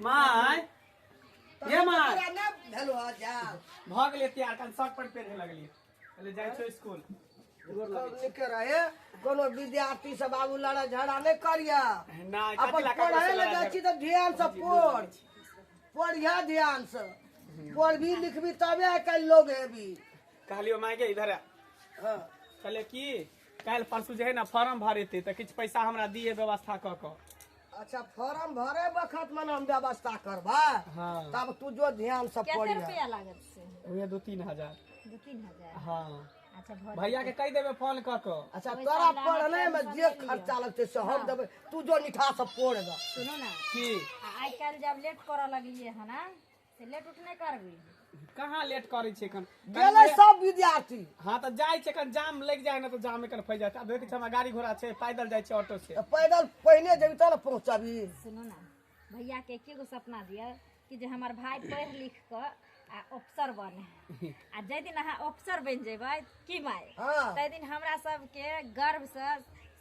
My ये my. तोरा नहि भेलो हँ जायब। भऽ गेलियै तैयार, कन शर्ट पैंट पहिरे लगलियै, कहलियै जाइ छियौ स्कूल। नीके रहे, कोनो विद्यार्थी से बाबू लड़ाई झगड़ा नहि करिया। नहि, अपन कथी लए ककरो पढ़े से लए लड़ाइ जाइ छी तऽ ध्यान से पढ़, पढ़िया ध्यान से, पढ़बी लिखबी तबे आइ काल्हि लोग हेबी। कहलियो माय गे, इधर आ। हाँ। कहलियै की काल्हि परसू जे है ने फॉर्म भरेतै, तऽ किछु पैसा हमरा दिए व्यवस्था कऽ कऽ। अच्छा, फॉर्म भरे बखत मने हम व्यवस्था करबै? हाँ। तब तू जो ध्यान से कते पढ़िया। रुपया लागत से? उहे 2-3 हजार। 2-3 हजार? हाँ। अच्छा, भर भैया के कहि देबै फोन कऽ कऽ। अच्छा, पैसा तोरा लागत पढ़ने में टेंशन जे नहि लिअ। खर्चा लगतै से हम देबै, तू जो निठा से पढ़ ग। सुनू ने। की? आ आइ काल्हि जब लेट करऽ लगलियै हन, आँ, से लेट उठ नहि करबी। कहाँ लेट करै छै एखन? गेलै सब विद्यार्थी। हाँ, तऽ जाइ छै, एखन जाम लागि जाइ ने तऽ जाम एखन फँसि जाइ छै। आब देखै छै, हमरा गाड़ी घोड़ा छै, पैदल जाइ छै ऑटो से। तऽ पैदल पहिने जेबी तब ने पहुँचबी। सुनू ने, भैया के एके गो सपना दिअ कि जे हमर भाय पढ़ि लिख कऽ आ अफसर बने, आ जाहि दिन अहाँ अफसर बनि जेबै की माय, ताहि दिन हमरा सबके गर्वसँ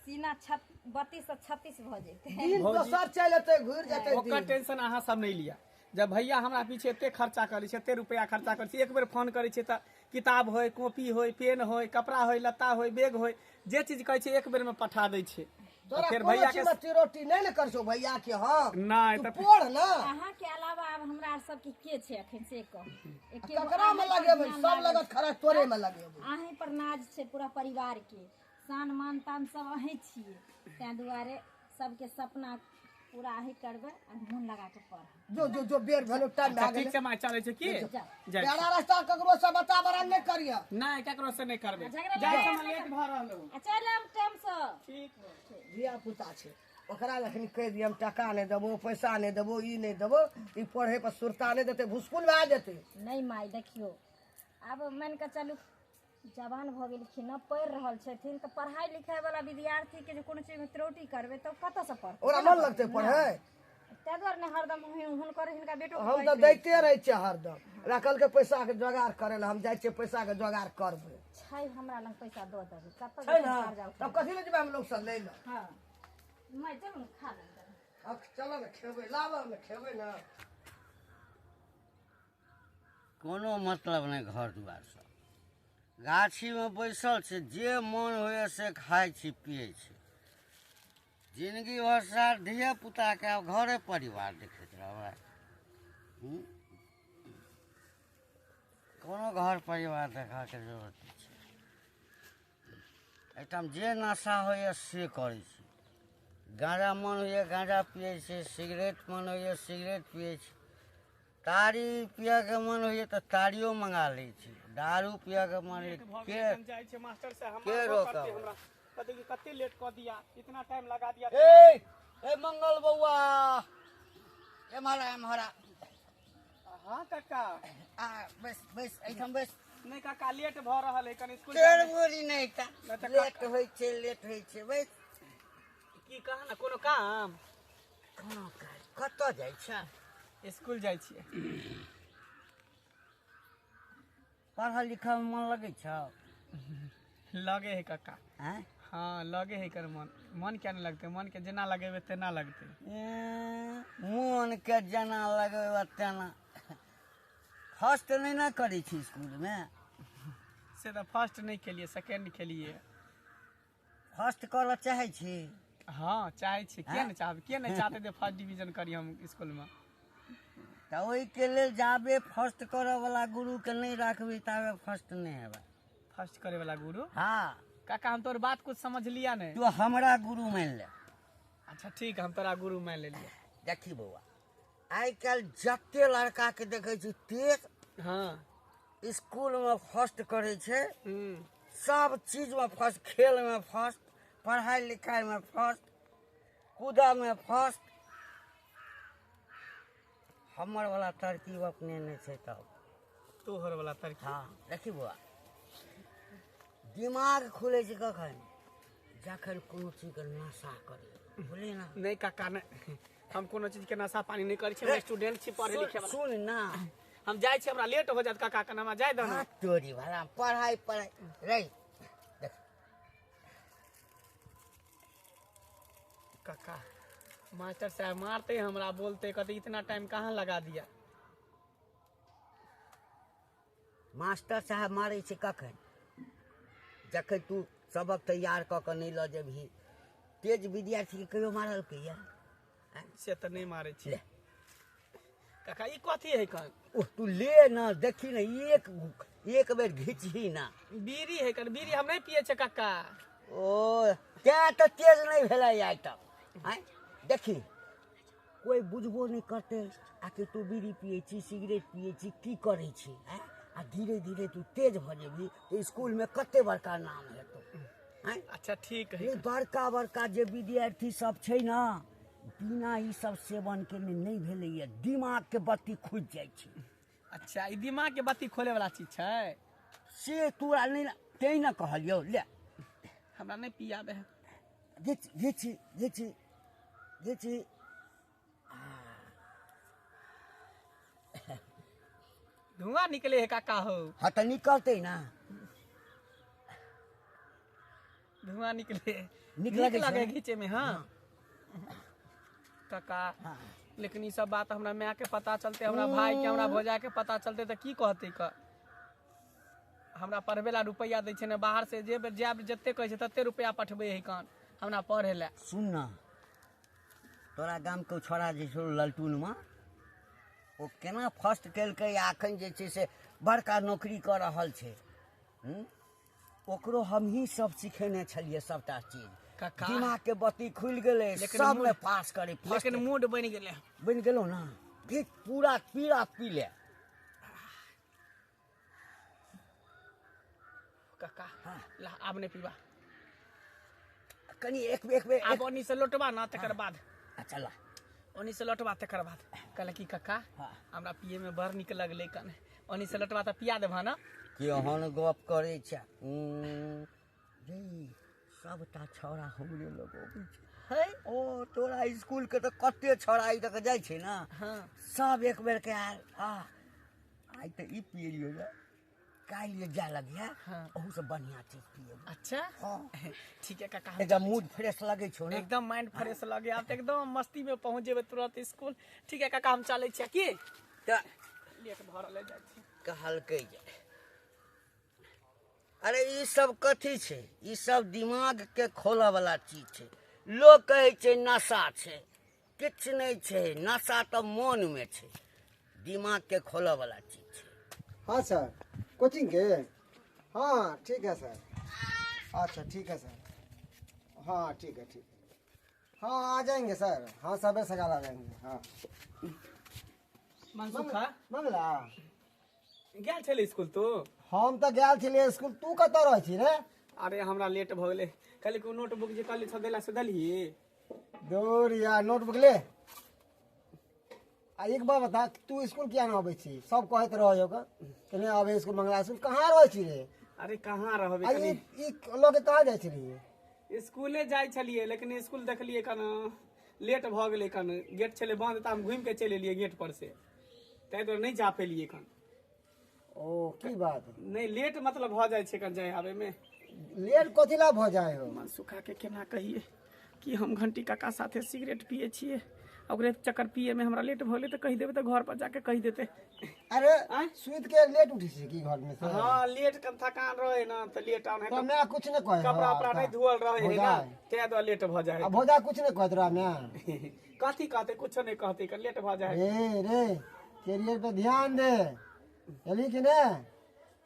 सीना छत 32 से 36 भऽ जेतै। दिन भौजी। दोसर चलि एतै, घुरि जेतै ओकर दिन। टेंशन अहाँ सब नहि लिअ। जब भैया हमरा पीछे एते खर्चा करै छै, एते रुपया खर्चा करै छै, एक बेर फोन करै छै तऽ किताब होय, कॉपी होय, पेन होय, कपड़ा होय, लत्ता होय, बैग होय, जे चीज कहै छै एक बेर में पठा दै छै। तऽ तोरा फेर कोनो भैया के चीज में त्रुटि नहि ने करछौ भैया के हम। नहि। तू तऽ पढ़ ने। अहाँके अलावा आब हमरा आर सबके के छै अखन, से कहू। एके गो ककरा में अहीं पर लगेबै? ध्यान सब लागल। लगत खरा तोरे में लगेबै। अहीं पर नाज छै पूरा परिवार के, शान मान तान सब अहीं छियै, ताहि दुआरे सबके सपना पूरा अहीं करबै आ मोन लगा के पढ़ब। जो जो जो, बेर भेलो, टाइम अच्छा भए ठीक गेलै। छै माय, चलै छै की? जाउ। जाइ छी। बेड़ा रास्ता ककरो से बता बड़ा नहि करिय। नहि, ककरो से नहि करबै। आ झगड़ा जाइ छै, लड़ाइ हमरा लेट भऽ रहल हो। आ चलि आयब टाइम से। ठीक हो। धिया पुता छै, ओकरा जखन कहि दियै हम टका नहि देबो, पैसा नहि देबो, ई नहि देबो, ई पढ़े पर सुरता नहि देतै, भुसकुल भए जेतै। नहि माय, देखियौ, आब मानि कऽ चलू जवान भऽ गेलखिन हँ, पढ़ि रहल छथिन, तऽ पढ़ाइ लिखाइ वाला विद्यार्थीके जे कोनो चीजमे त्रुटि करबै तऽ कतऽसँ पढ़तै? ओकरा मन लगतै पढ़े? ताहि दुआरे ने हरदम हुनकर हिनका बेटो हम तऽ दैते रहै छियै हरदम। रखलकै पैसाके जोगाड़ करै लए, हम जाइ छियै पैसाके जोगाड़ करबै। छै हमरा लग पैसा, दऽ देबै कतऽ? छै ने? कर्जा उठा। तब कथी लए जेबै हम लोग सब लै लए? हँ माय, चलू ने, खा लेबै। अब चलो ने, खेबै, लाबऽ ने, खेबै ने। कोनो मतलब नहि घर दुआरसँ, गाछीमे बैसल छै, जे मोन होइए से खाइ छी, पियै छी। जिनगी भर सार धियापुताके आब घरे परिवार देखैत रहबै, हूँ? कोनो घर परिवार देखऽके जरूरत नहि छै। एहिठाम जे नशा होइए से करै छी। गाँजा मन होइए गाँजा पियै छी, सिगरेट मन होइए सिगरेट पियै छी, तारी पियऽके मन होइए तऽ तारियो मंगा लै छी, दारू पियऽके मन होइए। लेट भऽ के गेलै, जाइ छै मास्टर से हम के मारबो रोकब? करतै हमरा, कहतै कि कते लेट कऽ दिया, इतना टाइम लगा दिया। ए ए मंगल बौआ, एम्हर आ, एम्हर आ। हाँ काका। आ, बैस बैस, एहिठाम बैस। नहि काका, लेट भऽ रहल है कनि स्कूल चोर जाइमे। बोली नहि ता। नहि तऽ लेट होइ छै, लेट होइ छै, बैस। की कह ने, कोनो काम? कोनो काज? कतऽ जाइ छै? स्कूल जाइ छियै। पढ़ल लिखल मन लगै छौ? लगे है काका। आँय? हाँ, लगे है कर मन। मन किया नहि लगतै? मन के जेना लगेबै तेना लगतै। ए, मोन के जेना लगेबे तेना। फर्स्ट नहि ने करै छी स्कूलमे? से तऽ फर्स्ट नहि केलियै, सेकेंड केलियै। फर्स्ट करऽ चाहै छी? हाँ, चाहै छी। किया नहि चाहबै? किया नहि चाहते जे फर्स्ट डिवीजन करी हम स्कूलमे? तऽ ओहिके लेल जाबे फर्स्ट करऽ वाला गुरुके नहि राखबै ताबे फर्स्ट नहि हेबै। फर्स्ट करे वाला गुरु? हाँ। काका, हम तोर बात कुछ समझ लिया नहीं। तू हमरा गुरु मानि ले। अच्छा ठीक, हम तोरा गुरु मान लेलियै। देखी बौआ, आइ काल्हि जते लड़काके देखै छी तेज स्कूलमे फर्स्ट करै छै, सब चीजमे फर्स्ट, खेलमे फर्स्ट, पढ़ाइ लिखाइमे फर्स्ट, कूदऽमे फर्स्ट। हमर वाला तरकीब अपने नहि छै तब। तोहर वाला तरकीब? हाँ, देखी बौआ, दिमाग खुलै छै कखन? जखन कोनो चीजके नशा करी, बुझलियै ने? नहि काका, नहि, हम कोनो चीज के नशा पानी नहि करै छी। हम स्टूडेंट छी, पढ़े लिखे वाला। सुन ना। हम जाइ छी, हमरा लेट हो जायत काका, कन हमरा जाय दो ना। हाथ तोरी भला, पढ़ाइ पढ़ाइ रे, देख। काका। मास्टर साहब मारते हमरा, बोलते कहते इतना टाइम कहाँ लगा दिया। मास्टर साहब मारै छै कखन? जखन तू सबक तैयार कऽ कऽ नहि लऽ जेबही। तेज विद्यार्थीके कहियो मारलकै या? से तऽ नहि मारै छै। ले काका ई कथी है कन? ओ तू ले ना, देखी ने, एक एक बेर घिचही ना। बीड़ी है कन? बीड़ी हम नहि पियै छै काका। ओ तें तऽ तेज नहि भेलै आइ तक। आँय देखी, कोइ बुझबो नहि करतै आखिर तू बीड़ी पियै छी, सिगरेट पियै छी, की करै छी। आँय आ धीरे धीरे तू तेज भऽ जेबही तऽ इसकुलमे कते बड़का नाम हेतौ। आँय अच्छा ठीक है। बड़का बड़का जे विद्यार्थी सब छै ने, बिना ई सब सेवन केने नहि भेलैया, दिमागके बत्ती खुजि जाइ छै। अच्छा ई दिमाग के बत्ती खोले वाला चीज छै? से तोरा नहि, तैं ने कहलियौ। ले हमरा नहि पियाबे है। घिच घिच घिच घिच। धुआं निकले है काका हो। हाँ तऽ निकलतै ना। धुआं निकले, नीक नीक लगै छै? लगे घीचे में। हाँ काका, लेकिन ई सब बात हमरा माय के पता चलते, हमरा भाई के, हमरा भौजा के पता चलते तऽ की कहते? क हमरा पढ़बे ला रुपैआ दै छै ने बाहर से, जे जायब जते कहै छै तते रुपैआ पठबै है कान हमरा पढ़े ला। सुन ना, तोरा गामके छोड़ा जे छौ ललटूनमा, ओ केना फर्स्ट केलकै आ एखन जे छै से बड़का नौकरी कऽ रहल छै। ओकरो हमही सब सिखेने छलियै सबटा चीज। काका दिमागके बत्ती खुलि गेलै, लेकिन सबमे पास करै। लेकिन मूड बनि गेलै। बनि गेलौ ना, घिच पूरा पीरा पी ले। काका ला आब नहि पीबा। कनि एक एक बेर। आब ओनी से लौटबा ना तकर बाद। अच्छा ला। ओनी से लौटबा तकर बाद। कहलक कि काका हमरा पिए में बड़ नीक लगलै कने, ओनी से लौटबा तऽ पिया देबह ना? केहन गप करै छै रे, सबटा छौड़ा हमरे लग अबै छै। है ओ तोरा इसकुलके तऽ कते छौड़ा ई तक जाइ छै ने। हाँ सब एक बेर के आयल, आ आइ तऽ ई पियलियै रे, काल्हि जाय लगिया ओहू से बढ़िया चीज पियेबै। अच्छा हाँ ठीक है काका। एकदम मूड फ्रेश लगै छौ ने? एकदम माइंड फ्रेश लगे, आब तऽ एकदम मस्ती में पहुंच जेबै तुरंत स्कूल। ठीक है काका, हम चलै छियै की तऽ लेट भऽ रहलै, जाइ छी। कहलकै जे अरे ई सब कथी छै? ई सब दिमागके खोलऽ वाला चीज छै। लोक कहै छै नशा छै, किछु नहि छै, नशा तऽ मोनमे छै, दिमागके खोलऽ वाला चीज छै। हाँ सर, कोचिंग के? हाँ ठीक है सर। अच्छा ठीक है सर। हाँ ठीक है, ठीक है। हाँ आ जाएंगे सर। हाँ सबे सकाल आ जाएंगे। हाँ मनसुखा मंगला गेल छलै स्कूल तू? हम तऽ गेल छलियै स्कूल, तू कतऽ रहै छी रे? अरे हमरा लेट भऽ गेलै। कहली कि नोटबुक जे कहली छौ देला से देलही? दूर यार, नोटबुक ले। आ एक बार बता, तू स्कूल किया नहि अबै छी? सब कहैत रहै हो कि नहि अबै स्कूल मंगला, स्कूल कहाँ रहै छी रे? अरे कहाँ रहबै। आ कनि ई लऽ के कहाँ जाइ छलियै? स्कूले जाइ छलियै, लेकिन स्कूल देखलियै कन लेट भऽ गेलै, कन गेट छलै बंद तऽ हम घुमि के चलि एलियै गेट पर से, ताहि दुआरे नहि जा पेलियै कन। ओ की बात। नहि, लेट मतलब भऽ जाइ छै कन जाय आबै मे। लेट कथी ला भऽ जाइ हो? मनसुखा के केना कहिए कि हम घंटी काका साथे सिगरेट पिए छियै, ओकरे चक्कर पिए में हमरा लेट भऽ गेलै, तऽ कहि देबै तऽ घर पर जाके कहि देतै। अरे आँय? सुति के लेट उठै छी की घर में से? हाँ लेट कन थकान रहे ना तऽ लेट आन तो मैं कुछ नहीं कहे। कपड़ा उपड़ा नहीं धोअल रहे है ना, ताहि दुआरे लेट भऽ जाइ आ है। भौजा कुछ नहीं कहत रहा मैं? कथी कहते, कुछो नहीं कहते, कन लेट भऽ जाइ है। रे रे, कैरियर पे ध्यान दे, एली कि ने?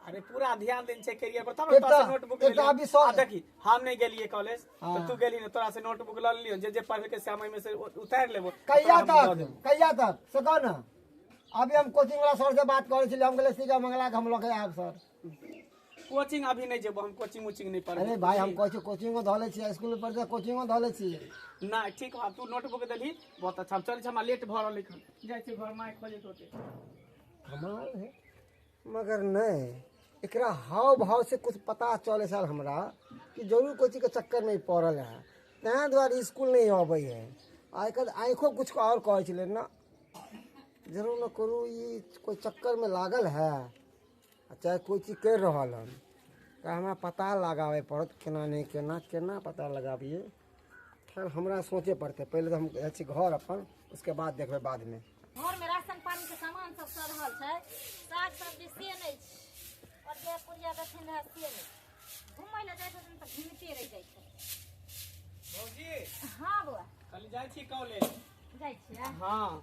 अरे पूरा ध्यान देने छै कैरियर पर, तब एक तोरा से तऽ- नोटबुक एक तऽ अभी सौ- आ देखी, हम नहीं गेलिए कॉलेज तऽ हाँ। तू गेली ने, तोरा से नोटबुक लऽ लियो, जे जे पढ़ल के समय में से उतारि लेबो, कहिया तोरा हम दऽ तक? देबो। कहिया तक से कह ना। अभी हम कोचिंग वाला सर से बात करे छलियै, हम कहलियै सीधा मंगला के हम लऽ के आयब सर। कोचिंग अभी नहीं जेबो हम, कोचिंग उचिंग नहीं पढ़बो। अरे भाई, हम कहै छी कोचिंगो धऽ लै छियै, स्कूल में पढ़ै कोचिंगो धऽ लै छियै। ना ठीक बा, तू नोटबुक देलही बहुत अच्छा। हम चलै छी, हमरा लेट भऽ रहल है, जाइ छी घर, माय खोजैत होते। कमाल है, मगर नहीं एकरा हाव भाव से कुछ पता चले सर हमरा कि जरूर कोई चीज के चक्कर में पड़ल है, तैं दुआरे स्कूल नहीं अबै है। आइ काल्हि आँखो कुछ और कहै छलै ना, जरूर न करू ई कोई चक्कर में लागल है आ चाहे कोई चीज करि रहल हन, तऽ हमरा पता लगाबे पड़त। केना नहि केना केना पता लगाबियै? खैर हमरा सोचे पड़तै, पहिले तऽ हम जाइ छी घर अपन, उसके बाद देखबै बादमे। घरमे राशन पानीके सामान सब सड़ल छै, साग सब्जी से नहि छै, आओर जे पुड़िया देथिन रहए से नहि। घुमै लए जाइ छथिन तऽ घुमिते रहि जाइ छथिन। भौजी। हँ बौआ। कहली जाइ छी कॉलेज। जाइ छियै? हँ,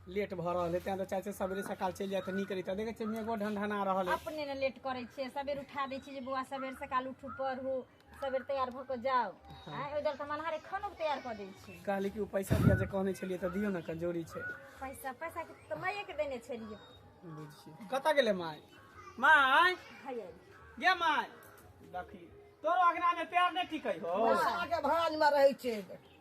लेट भऽ रहल है, तें तऽ चाहै छियै सबेरे सकाल चलि जाय तऽ नीक रहितै। देखै छियै मेघो ढनढना रहल है। अपने ने लेट करै छियै, सबेर उठा दै छियै जे बौआ सबेर सकाल उठू, पढ़ू, सबेर तैयार भऽ कऽ जाउ। आँय, उधर तऽ मनहारे खानो तैयार कऽ दै छी। कहली कि ओ पैसा दिया जे कहने छलियै तऽ दियौ ने, कमजोरी छै। पैसा? पैसा के तऽ माइए के देने छलियै। बुझियै कतऽ गेलै माय? माय। हैया। गे माय, देखी तोरो अगना में पैर नहि टिकै हो। पैसा के भांज में रहै छै।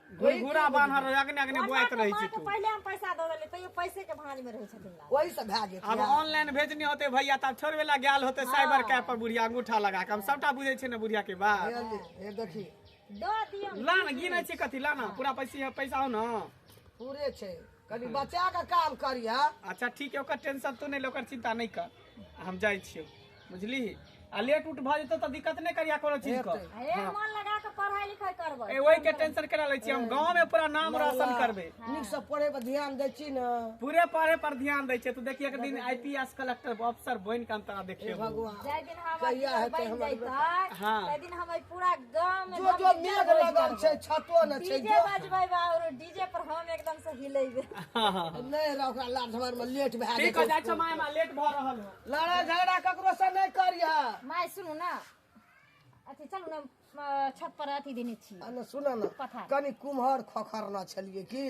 घुरघुरा बान्हल रहै, अगने अगने बुआइत रहै छी तू। पहिले हम पैसा दऽ देलियै, तैयो पैसे के भांज में रहै छथिन लागल। ओहि से भए जेतै। आब ऑनलाइन भेजने होते भैया तब छोड़बे ला गेल होते साइबर कैफ पर बुढ़िया अंगूठा लगा के। हम सबटा बुझै छियै ने बुढ़िया के बात। हे ले, हे देखी। दऽ दियौ। ला ने, गिनै छी कथी? ला ने पूरा पैसा, पैसा हो ने। पूरे छै, कनि बचा के काम करिहा। अच्छा ठीक है, ओकर टेंशन तू नहि ले, ओकर चिंता नहि कर। हम जाइ छियौ, बुझली? आ लेट उट भऽ जेतौ तऽ दिक्कत नहि करिया कोनो चीज के। हे, मन लगा के पढ़ाई लिखाई करबै। ए, ओहि के टेंशन करा लै छी, हम गाँव में पूरा नाम रोशन करबै। नीक से पढ़े पर ध्यान दै छी ने? पूरे पढ़े पर ध्यान दै छै। तू देखिए एक दिन आईपीएस कलेक्टर अफसर बनि के हम तोरा देखियो। भगवान जाहि दिन हमर कहिया दिअर हेतै बनि हमर जैतै, हाँ। ताहि दिन हम एहि पूरा गाँव में जो जो मेघ लगल छै, छतो ने छै। डीजे बजबै और डीजे पर हम एकदम से हिलेबै। नहि रह, ओकरा लाज झमार में लेट भए ठीक हो जेतै। जाइ छौ माय, माय लेट भऽ रहल हो। लड़ाई झगड़ा ककरो से नहि करिहा। माय सुनू ने, अथी चलू ने, छत पर अथी देने छी। आ ने सुन ने। पथार। कनि कुम्हर खखरना छलियै की,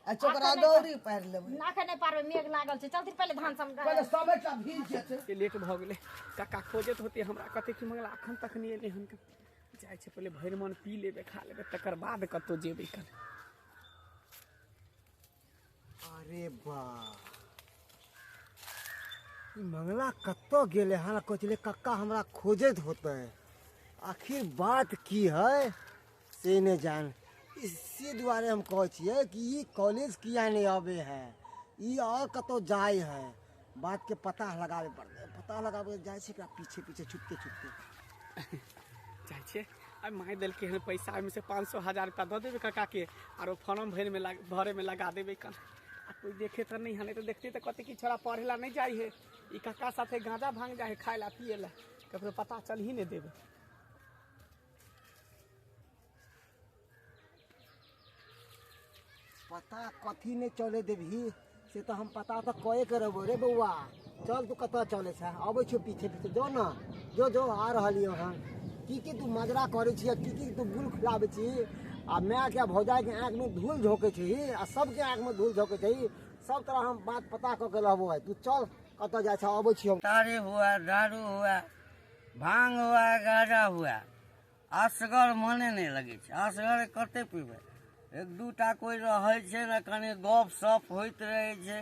अच्छा ओकरा एखन नहि। दौरी पारि लेबै। एखन नहि पारबै, मेघ लागल छै। चलथिन पहिले धान सब। पहिले समेटा भीज जेतै। के लेट भऽ गेलै, काका खोजैत होते हमरा कते कि मंगला एखन तक नहि एलै हन। जाइ छै पहिले भरि मन पी लेबै, खा लेबै, तकर बाद कतहु जेबै कन। अरे बा, ई मंगला कतऽ गेलै हन? कहै छलै कक्का हमरा खोजैत होतै। आखिर बात की है से नहि जान। इसी दुआरे हम कहै छियै कि ई कॉलेज किया नहि अबै है, ई और कतहु जाइ है। बातके पता लगाबे पड़तै। पता लगाबे जाइ छै एकरा पीछे पीछे छुपते छुपते। जाइ छियै। आइ माय देलकै हन पैसा, ओहिमे से 500 1000 रुपया दऽ देबै काकाके आरो फॉर्म भरिमे लग भरैमे लगा देबै कन। आ कोइ देखे तऽ नहि हन, तऽ देखते तऽ कहतै कि छोड़ा पढ़े ला नहि जाइ है, ई काका साथे गाँजा भांग जाइ है खाय ला पिए ला। ककरो पता चल ही नहि देबै। पता कथी नहि चले देबही से तऽ हम पता तऽ कए के रहबो रे बौआ। चल, तू कतऽ चलै छै? अबै छियौ पीछे पीछे। जो ने, जो जो, आ रहलियौ हन। की की तू मजरा करै छी आ की की तू गुल खुलाबै छी आ मायके आ भौजाइके आँखिमे धूल झोंकै छी आ सबके आँखिमे धूल झोंकै छी, सब तरह हम बात पता कऽ के रहबो है। तू चल, कतऽ जाइ छै? अबै छी हम। तारी हुआ, दारू हुआ, भांग हुआ, गाँजा हुआ, असगर मने नहि लगै छै। असगर कते पीबै? एक दूटा कोइ रहै छै ने, कनि गप सप होइत रहै छै,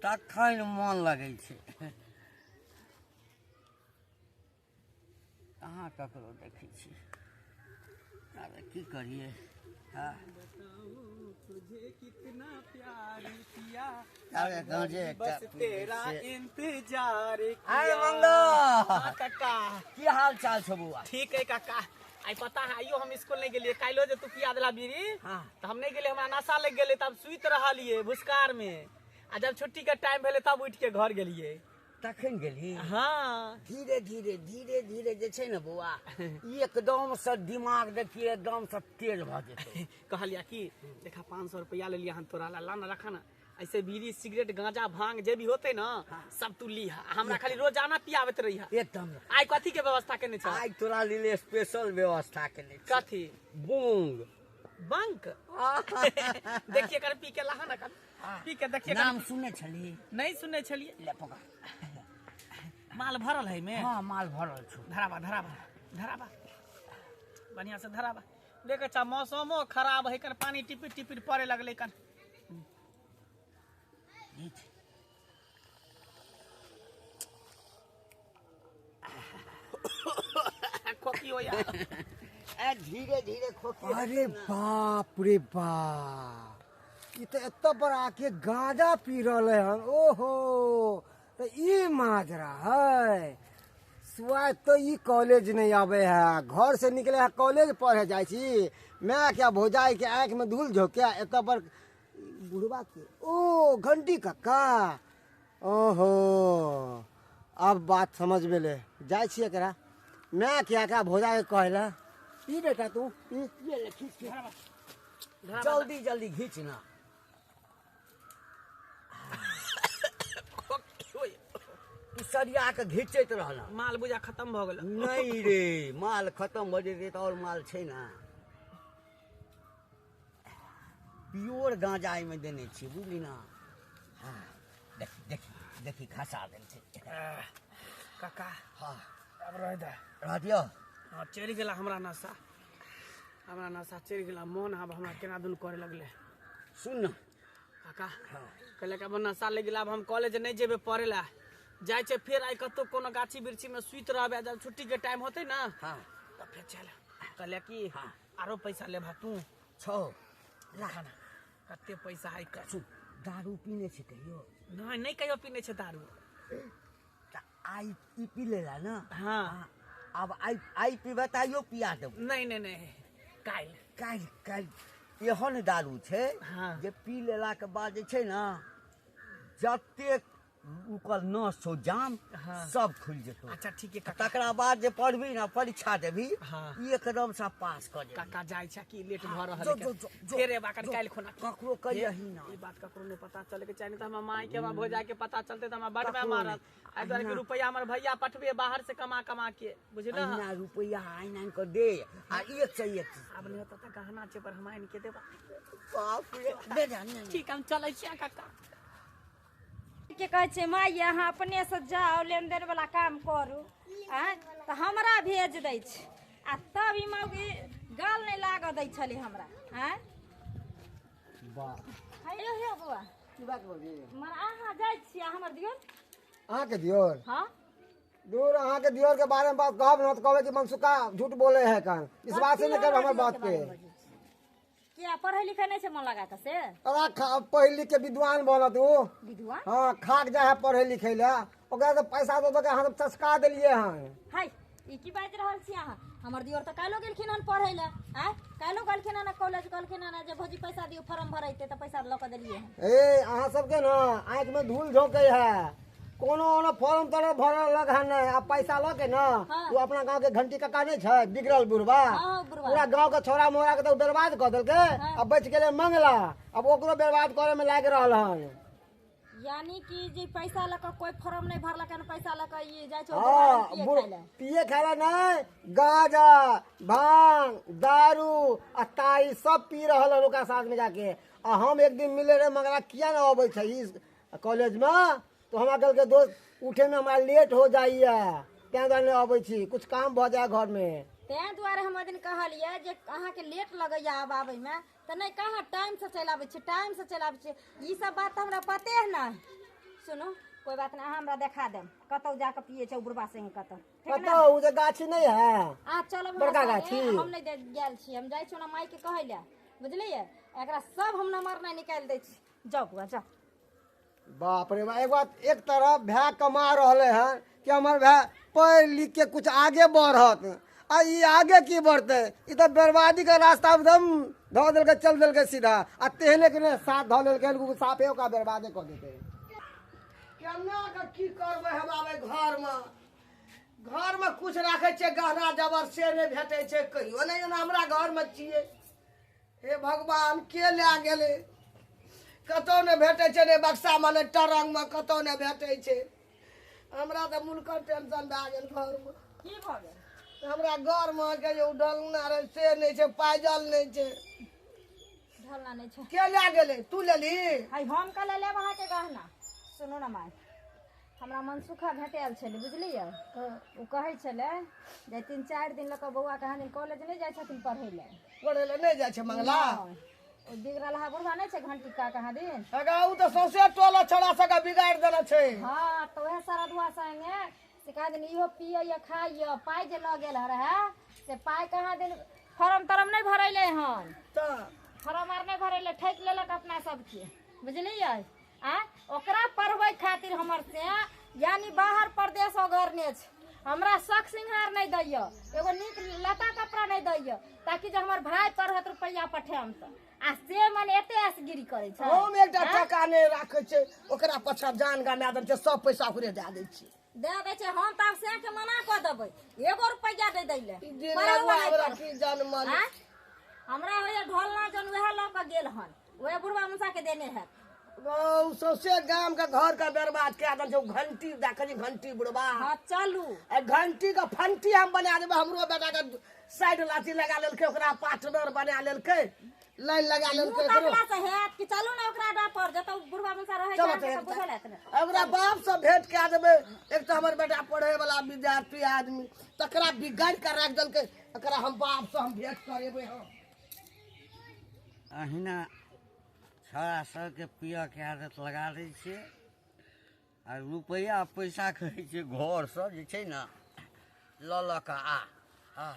तखन मन लगै छै। कहाँ ककरो देखै छी? अरे की करियै? हँ। तुझे कितना प्यार किया। अरे गाँजे एकटा बस पी लै तेरा छियै। इंतजार अरे किया। मंगल। हाँ, काका। की हाल चाल छौ बौआ? ठीक है काका। आई पता है, आइयो हम स्कूल नहीं गेलिए। काल्हियो जे तू पिया देला बीड़ी तऽ हम नहीं गेलिए, हमरा नशा लग गेलै, तब सुति रहलिए भुसकार में आ जब छुट्टी के टाइम भेलै तब उठि के घर गेलिए। तखन गेलही? हाँ। धीरे धीरे धीरे धीरे जे छै ने बौआ, ई एकदमसँ दिमाग देखिए एकदमसँ तेज भऽ जेतौ। कहलिया कि देखा, 500 रुपया ले लिया हन तोरा ला, ला ना, रखा ना। ऐसे बीड़ी सिगरेट गांजा भांग जे भी होते ना, सब तू लीहा, हमरा खाली रोजाना पियाबत रहिहा। एकदम। आइ कथी के व्यवस्था केने छ? आइ तोरा लेल स्पेशल व्यवस्था केने छी। कथी? बूंग। बंक देखिए कर, पी के लाहा ना कर, पी के देखिए। नाम सुने छली? नहीं सुने छलिए। ले पकड़। माल भरल है में? हाँ, माल भरल छौ। धराबा धराबा धराबा, बढ़िया से धराबा। देख, अच्छा मौसमो खराब है कन, पानी टिपिर टिपिर पड़े लगले कन। नीच। खोखी हो यार। ए, धीरे धीरे खोखी। अरे बाप रे बाप, ई तऽ एतऽ पर आके गांजा पी रहलै हन। ओहो, तऽ ई माजरा है। सुबह तो ई कॉलेज नहीं आवे है, घर से निकले है कॉलेज पढ़े जाइ छी। मैं क्या भौजाई के आँख में धूल झोंके एत पर बुढ़वा के ओ घंटी कक्का। ओहो अब बात समझ भेलै, जाइ छी एकरा मैं क्या क्या भौजाई के कहला ई बेटा तू ई जल्दी जल्दी घीच ना। तू सरिया के घीचैत रहल, माल बुझा खत्म भऽ गेल। नहीं रे, माल खत्म भऽ जेतै तऽ और माल छै ना। प्योर गांजा एहिमे देने छी, बुझली ना। हाँ देखी देखी देखी खसा देल छै काका। हाँ आब रह दे, रह दियौ। हाँ चढ़ि गेला हमरा नशा, हमरा नशा चढ़ि गेला। मोन आब हमरा केना दुन करे लगले। सुन ना काका, कहलक अब नशा लागि गेला, अब हम कॉलेज नहीं जेबै पढ़े ला, जाइ छै फेर आइ कतौ कोनो गाछी वृक्षी में सुति रहबै, जब छुट्टी के टाइम होतै ना। हाँ तऽ फेर चल। कहलक कि हाँ आरो पैसा लेबा तू छौ लाख ना, कते पैसा है कर। सुन, दारू पीने छै कहियो? नहीं नहीं कहियो पीने छै दारू। तऽ आइ ई पी लेला ना। हाँ अब आइ आइ पीबै तऽ आइयो पिया देबौ। नहीं नहीं नहीं, काल्हि काल्हि काल्हि एहन दारू छै। हाँ जे पी लेलाके बाद जे छै ना, जतेक ओकर नस छौ जाम। हाँ। सब खुलि जेतौ। अच्छा ठीक है काका। तकरा बाद जे पढ़बी ना, परीक्षा देबी, हाँ। एकदम से पास कऽ जेबी। काका जाइ छै कि लेट भऽ रहल जो, है। जो, जो, जो, फेर एबा कर जो। काल्हि खुना। ककरो कहियही ना। ई बात ककरो नहीं पता चले के चाही, नहीं तऽ हमर माय के हमरा भौजाई के पता चलते तऽ हमरा बड में ककरो मारत। नहि। एहि दुआरे कि रुपैआ हमर भैया पठबे बाहर से कमा कमा के, बुझल। अहिना रुपैआ आनि आनि कऽ दे आ एक से एक। आब नहि होता तऽ गहना छै पर हम आनि के देबा। बाप रे, दे दे, नहि, नहि। ठीक हम चलै छियै काका। के कहै छै माय अहाँ अपने से जाउ लेनदेन वाला काम करू, आँय तऽ हमरा भेज दै छै। आ तब ई मौगी गाल नहि लागऽ दै छलै हमरा। आँय वाह हेयो हे बौआ, की बात भौजी? मने अहाँ जाइ छियै हमर दियौ। अहाँके दियोर? हाँ दूर, अहाँके दियोर के बारे में बात कहब ना तऽ कहबै कि मनसुखा झूठ बोले है, कान विश्वास नहीं करब हमर बात पे। किया पढ़ै लिखै नहि छै मन लगा कऽ से? अरे पढ़ लिख के विद्वान बनत उ। विद्वान? हाँ, खाक जाए है पढ़े लिखे ला, ओकरा तो पैसा दऽ दऽ के अहाँ सब चसका देलियै हन। हाय ई की बाजि रहल छी अहाँ? हमर दियोर तऽ काल्हिो गेलखिन हन पढ़ै लए। आँय काल्हिो गेलखिन हन कॉलेज, कहलखिन हन जे भौजी पैसा दियौ फॉर्म भरेतै, तऽ पैसा लऽ कऽ देलियै हन। ए अहाँ सबके ना आँखि में धूल झोंकै है, कोनो ओनो फॉर्म तोरम भरल लग है नहीं, आ पैसा लऽ के ना। हाँ। ओ अपना गाँव के घंटी कक्का नहीं छै बिगड़ल बुढ़बा, हाँ, बुढ़बा। पूरा गाँव के छोरा मोरा के तो बर्बाद कऽ देलकै। हाँ। अब बचि गेलै मंगला, अब ओकरो बर्बाद करे में लागि रहल हन। यानी कि जे पैसा लऽ कऽ कोइ फॉर्म नहि भरलक हन, पैसा लऽ कऽ ई जाइ छै हाँ पिए खाइ लए। पिए खाय ला नहीं, गांजा भांग दारू आ ताई सब पी रहल हन ओकरा साथ में जाके। आ हम एक दिन मिले रहे मंगला, किया ना अबै छै ई कॉलेज में, तो हमरा कहलकै दोस्त उठे में हमरा लेट हो जाइए, तें दुआरे नहि अबै छी, कुछ काम भऽ जाए घर में। तें दुआरे हम ओहि दिन कहलियै जे अहाँके लेट लगैया आब आबैमे, तऽ नहि कहाँ टाइम से चलि आबै छी, टाइम से चलि आबै छी। ई सब बात तऽ हमरा पते है ना। सुनू कोइ बात नहि, अहाँ हमरा देखा देब कतौ जाकऽ पियै छै बुढ़बा संगे कतौ, ठीक ना? कतौ ओ जे गाछी नहीं है अहाँ चलब हमरा बड़का संगे, गाछी। हम नहि गेल छी, हम जाइ छी ओना मायके कहै लए, बुझलियै? एकरा सब हम नमर नहि निकालि दै छी। जाउ बौआ जाउ। बाप रे बाप, एक बात एक तरफ भाय कमा रहले हन कि हमर भाय पढ़ लिख के कुछ आगे बढ़त, आ ई आगे की बढ़ते, ई तऽ बर्बादी के रास्ता एकदम धऽ देलकै, चल देलकै सीधा, आ तेहने के ने साथ धऽ लेलकै हन, साफे ओकरा बर्बादे कऽ देतै। केना के की करबै हम आबै घरमे? घरमे कुछ राखै छियै गहना जबर से नहि भेटै छै, कहियो नहि एना हमरा घरमे छियै। हे भगवान, के लए गेलै? कतहु नहि भेटै छै, नहि बक्सामे नहि टरंगमे, कतहु नहि भेटै छै। हमरा तऽ मुल्कर टेंशन भए गेल घरमे। की भऽ गेल? हमरा घरमे के जे डलना रहै से नहि छै, पायजल नहि छै। ढलना नहि छै? के लए गेलै? तू लेली? हाय हम कल लेब अहाँके गहना। सुनू ने माय, हमरा मनसुखा भेटायल छलै, बुझलियै? ओ कहै छलै जे 3-4 दिन लऽ कऽ बौआ कहाँ दिन कॉलेज नहि जाइ छथिन पढ़ै लए। पढ़ै लए नहि जाइ छै मंगला? ओ बिगड़ल हा बुढ़वा नहि छै घंटी का कहाँ दिन? अगा ओ तऽ सौंसे टोला छौड़ा सबके बिगाड़ि देने छै। हाँ तऽ वएह सरदुआ संगे से कहाँ दिन इहो पियैया खाइया, पाइ जे लऽ गेल रहे से पाइ कहाँ दिन फॉर्म तरम नहि भरेलै हन। तऽ फॉर्म आर नहि भरेलै, ठकि लेलक अपना सबके, बुझलियै? आ ओकरा पढ़बै खातिर हमर से यानी बाहर परदेश ओगरने छै। हमरा शौक सिंहार नहीं दैया, एगो नीक लता कपड़ा नहीं दैया, ताकि जे हमर भाई पढ़त रुपैया पठाम त आ से मन एते असगिरी करै छै। हम एकटा टका नहि राखै छै, ओकरा पाछा जान गमा दै छै, सब पैसा ओकरे दए दै छै। दे दै छै। हम तऽ आब से के मना कऽ देबै, एगो रुपैया दे दै ले। ई दिन हमरा की जनमल। हमरा होइया ढोलना जन वएह लऽ कऽ गेल हन, वएह बुढ़वा मुसा के देने हैत। ओ सौंसे गाम के घर के बर्बाद कए देल छै। घंटी देखै छी, घंटी बुढ़वा। हाँ चलू, आ घंटी के फंटी हम बना देबै। हमरो बेटा के साइड लाठी लगा लेलकै, ओकरा पार्टनर बना लेलकै, लाइन लगा लेलकै। मुँह से हैत कि चलू ना ओकरा डर पर, जतऽ बुढ़वा मुसा रहै छै सब बुझल हैत ने। ओकरा बाप से भेंट कए देबै। एक तऽ हमर बेटा पढ़े वाला विद्यार्थी आदमी, तकरा बिगाड़ के राखि देलकै। एकरा हम बाप से हम भेंट करेबै। हम अहिना छौड़ा सबके पियऽके आदत लगा दै छियै आ रुपैआ पैसा कहै छियै घरसँ जे छै ने लऽ लऽ कऽ आ आ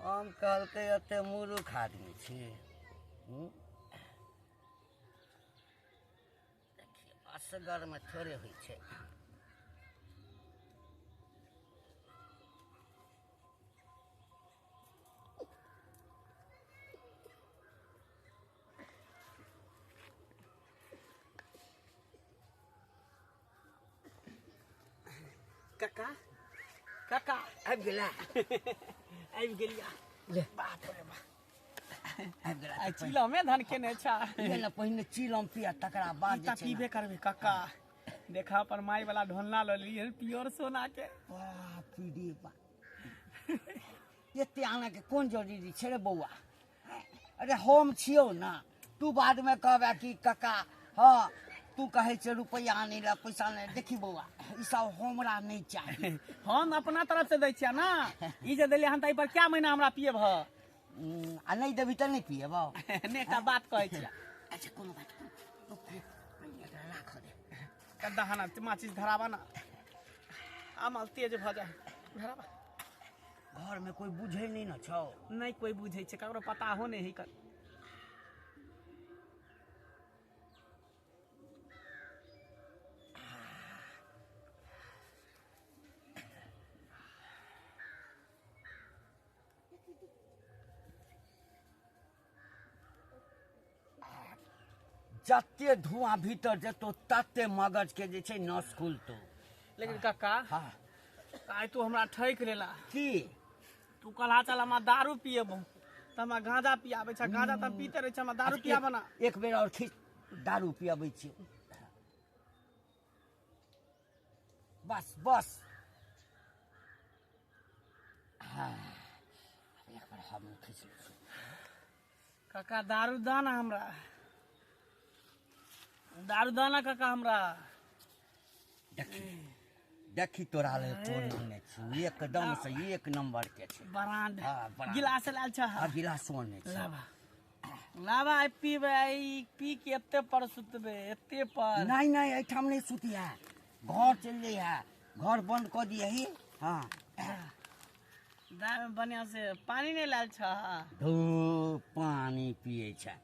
हम कहलकै एते मूर्ख आदमी छी। देखियौ असगरमे थोड़े होइ छै। काका काका आबि गेला, आबि गेलिया। ले बाप रे बाप, आबि गेला। आ चिलमे धन केने छा। ने पहिने चिलम पिया तकरा बाद जे छै पीबे करबे काका। देखा पर माई वाला ढोलना लऽ लियै प्योर सोना के। बाप रे बाप, एते आना के कोन जरूरी छै रे बौआ? अरे हम छियौ ना, तू बादमे कहबे कि काका हाँ तू कहै छै रुपैआ आनै लए पैसा नहि। देखी बौआ, ई सब हमरा नहि चाही। हम अपना तरफ से दै छियै ना, ई जे देलियै हन तऽ एहि पर क्या महीना हमरा पियब? आ नहि देबही तऽ नहि पियब। नहि एकटा बात कहै छियै। अच्छा कोनो बात राख दे। कद्दा हना माचिस धराबा ना, अमल तेज भऽ जाए। धराबा। घरमे कोइ बुझै नहि ने छौ। नहि कोइ बुझै छै, ककरो पता हो नहि है। जते धुआं भीतर जेतो तते मगज के जे छै नस खुलतो। लेकिन काका हाँ आइ तू हमरा ठकि लेला। की तू कहला चल हमरा दारू पियबो तऽ हमरा गांजा पियाबै छै। गांजा तऽ पीते रहै छै, हमरा दारू पियाबऽ ना। एक बेर और खींच, दारू पियाबै छियौ। बस बस, हाँ एक बार हम खींच लै छी। काका दारू दऽ ना हमरा, दारू दऽ ना काका हमरा। देखी देखी तोरा ले कोन आनने छी, एकदम से एक नंबर के छै। ब्रांड। हाँ, ब्रांड। गिलास लाल छ। आ गिलासो आनने छी। लाबा लाबा, आइ पीबै, आइ पी के एते पर सुतबै, एते पर। नहीं नहीं, एहिठाम नहीं सुतिहे, घर चलि जइहे, घर बंद कऽ दियही। हाँ दारू बढ़िया से पानी नहीं लाल छ। धू पानी पियै छै।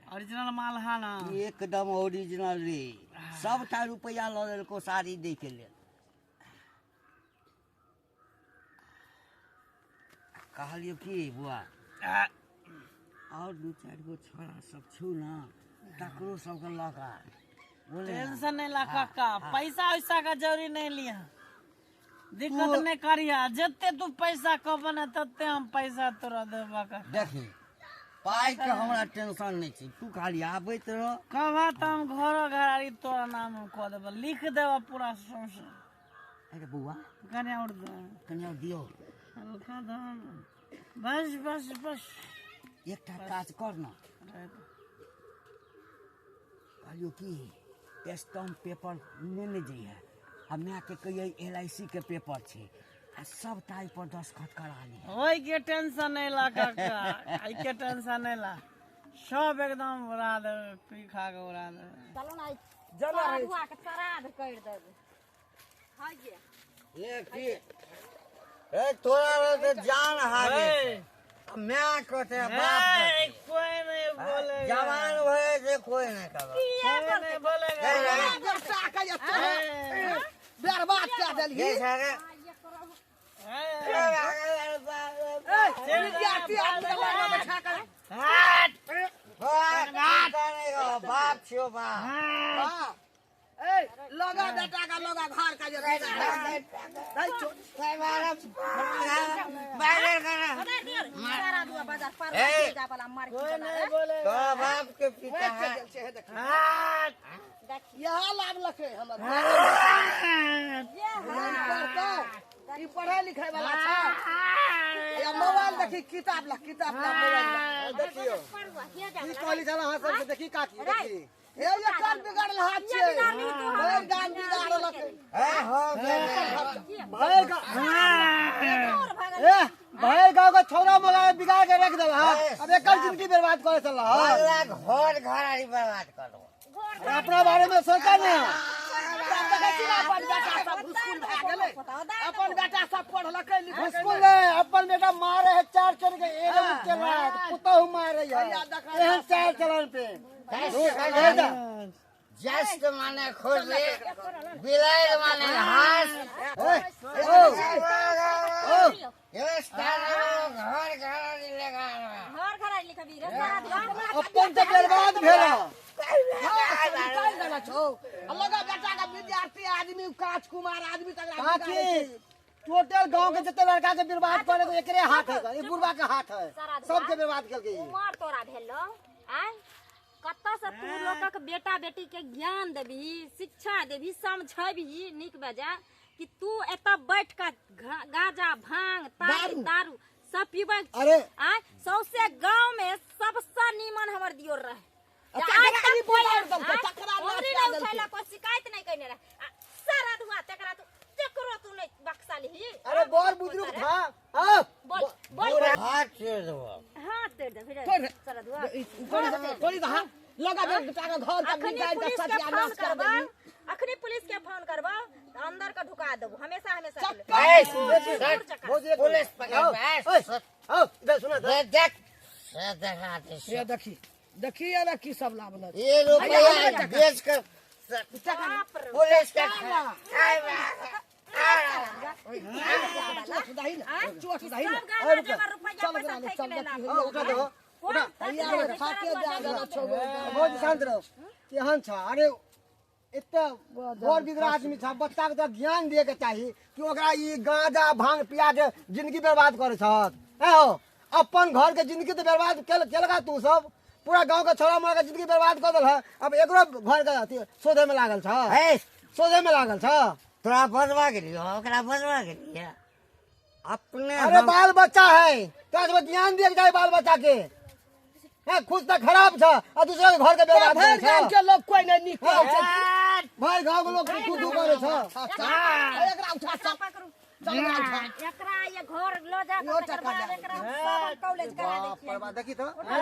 ओरिजिनल माल हा ना, एकदम ओरिजिनल रे। सबटा रुपैआ लऽ लेलको साड़ी दै के लेल। कहलियौ की बुआ, और दू चारि गो छोड़ा सब छौ ना, तकरो सबके लऽ कऽ बोले ना। टेंशन नहीं ला काका, पैसा वैसा का जरूरी नहीं लिया, दिक्कत नहीं करिया। जते तू पैसा कहबे ना तते हम पैसा तोरा देबा काका। देखी पाइ के हमरा टेंशन नहीं छै, तू खाली आबैत रह। कहबा तऽ हम घरो घरारी तोरा नाम कऽ देबऽ, लिख देबऽ पूरा सौंसे। अरे बौआ कने और दे, कनि और दियौ। हल्का दाम, बस बस बस। एकटा काज कर ना, कहलियौ की स्टम्प पेपर नेने जइहे आ मायके कहियै LIC के पेपर छै आ सबटा एहि पर दस्तखत करा लिहे। ओहि के टेंशन नहीं ला काका, एहि के टेंशन नहीं ला, सब एकदम उड़ा देबै, पी खा के उड़ा देबै। चलू ना जना रहै बुआ के श्राद्ध करि देबै। हाँ ये ले की ए तोरा तऽ जान हारे। My कहते बाप कोई नहीं बोलेगा। जवान भए जे कोई नहीं कहबो। कोई नहीं बोलेगा। बेटा के बर्बाद कर देलही। ए विद्यार्थी आदमी के लगा बैठा कर बाप छियो बाप। हां ए लगा बेटा का लगा घर का जे नहीं छोड़ सारा दुआ बाजार पर जा वाला मार कोई नहीं बोलेगा। तो बाप के पिता है। यहाँ लाभ लखे हमर ई पढ़ाई लिखाई वाला छै या मोबाइल देखी किताब ला किताब ला मोबाइल ला देखियो की कहली छल अहाँ सबके देखी काकी देखी हे ये कान बिगाड़ल हाथ छै भरि गान बिगाड़ल ए हो भरि ए भरि गांव के छोरा मगा बिगाड़ के रख देला। अब एकर जिंदगी बर्बाद करे चल रहा घर घर आरी बर्बाद कर दो। अपना बारे में सोचा नहीं। अपन बेटा सब स्कूल भए गेलै अपन बेटा सब पढ़लकै लिखलकै स्कूल नहीं अपन बेटा मारे है चार चल के एगो चल रहा है पुतहु मारे है एहन चार चलन पे जस्ट माने खोले बिलाय माने घास ओ ओ घर घर लगा घर घर लिखबी रे सारा अपन त बर्बाद भेला। लगा बेटा का विद्यार्थी आदमी काच कुमार आदमी तकरा काकी टोटल गांव के जते लड़का के बर्बाद करे को एकरे हाथ है ई बुढ़वा के हाथ है सबके बर्बाद केलकै। उमर तोरा भेलो आय कत्ता से तू लोकक बेटा बेटी के ज्ञान देबी शिक्षा देबी समझबी नीक बजा कि तू एत बैठ के गांजा भांग दारू सब पीबै। अरे आय सौसे गांव में सबसे नीमन हमर दियोर रहे। शिकायत नहीं कने रहे सारा धुआ तकरा तू तेकरो तू नहीं बक्सा लिही। अरे बड़ बुजुर्ग था। हां बोल बोल हाथ तोड़ देबो हाथ तोड़ दे फिर सारा धुआ थोड़ी हां लगा बेटा के घर का बिगाड़ दे सटिया नाश कर दे। अखनी पुलिस के फोन करबो त अंदर के ढुका देबो हमेशा हमेशा। पुलिस पकड़ आओ इधर सुना देख से देखा दे ये देखी देखी ना की सब लाभ ये रुपया बेच कर पुलिस के बहुत शांत रहो केहन छ। अरे एते बड़ बिगड़ा आदमी छ बच्चा के तो ज्ञान दिए के चाही कि ओकरा ई गांजा भांग पिया के जिंदगी बर्बाद करे छ। हो अपन घर के जिंदगी तो बर्बाद केलका तू सब पूरा गांव के छोरा मोरा के जिंदगी बर्बाद कर देल है। अब एकरो घर के शोधे में लागल छ शोधे में लागल छ। तोरा बजवा गेलियो ओकरा बजवा गेलियो अपने। अरे बाल बच्चा है तो ज्ञान दिए के चाही बाल बच्चा के। है खुद त खराब छ आ दूसरा के घर के बर्बाद भर गांव के लोग कोई नहीं निक करे छै। भर गांव के लोग तू तू करे छ। एकरा उठा सब चल उठा एकरा ये घर ल जा के तकर बाद एकरा सब कॉलेज करा दै छियै। बाप देखी त ए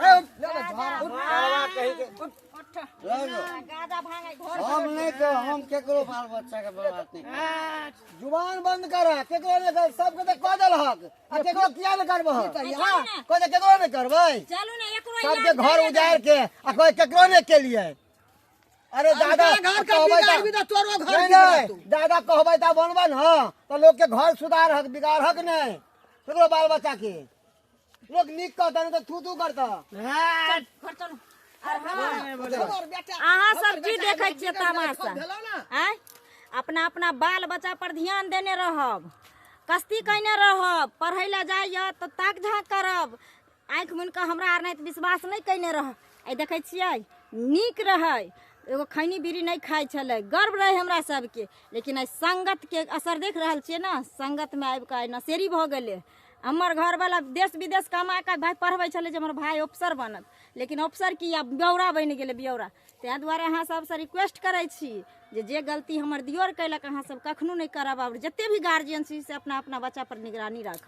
ए ले झोरा उठा कहि के उठ गाजा भांगे घर हम नहीं तो हम केकरो बाल बच्चा के बर्बाद नहीं। जुबान बंद कर केकरो नहीं कर सबके त कह देल हक आ केकरो किया नहीं करबह। हां कह दे केकरो नहीं करबै चलू ने एकरो सबके घर उजाड़ के आ कोई केकरो नहीं के लिए। अरे दादा घर का बिगाड़ भी त तोरो घर नहीं दादा कहबै त बनबन ह त लोग के घर सुधार हक बिगाड़ हक नहीं केकरो बाल बच्चा के लोग नीक कहता नहीं त थू थू करता। घर चलू। अहाँ सब की देखै छियै तमाशा आँय अपना अपना बाल बच्चा पर ध्यान देने रहब कस्ती कयने रहब पढ़ै लए जाइए तऽ ताक झाँक करब आँखि मुनि कऽ हमरा आर नहि तऽ विश्वास नहि कयने रहब। आइ देखै छियै नीक रहै एगो खैनी बीड़ी नहीं खाइ छलै गर्व रहे हमरा सबके लेकिन आइ संगतके असर देख रहल छियै ने संगतमे आबि कऽ आइ नशेरी भऽ गेलै। हमर घरवाला देश विदेश कमा कऽ भाई पढ़बै छलै जे हमर भाई अफसर बनत लेकिन अफसर की आब ब्यौरा बनि गेलै ब्यौरा। ताहि दुआरे अहाँ सबसँ रिक्वेस्ट करै छी जे गलती हमर दियोर कयलक अहाँ सब कखनो नहि करब। आब जते भी गार्जियन छी से अपना अपना बच्चा पर निगरानी राखब।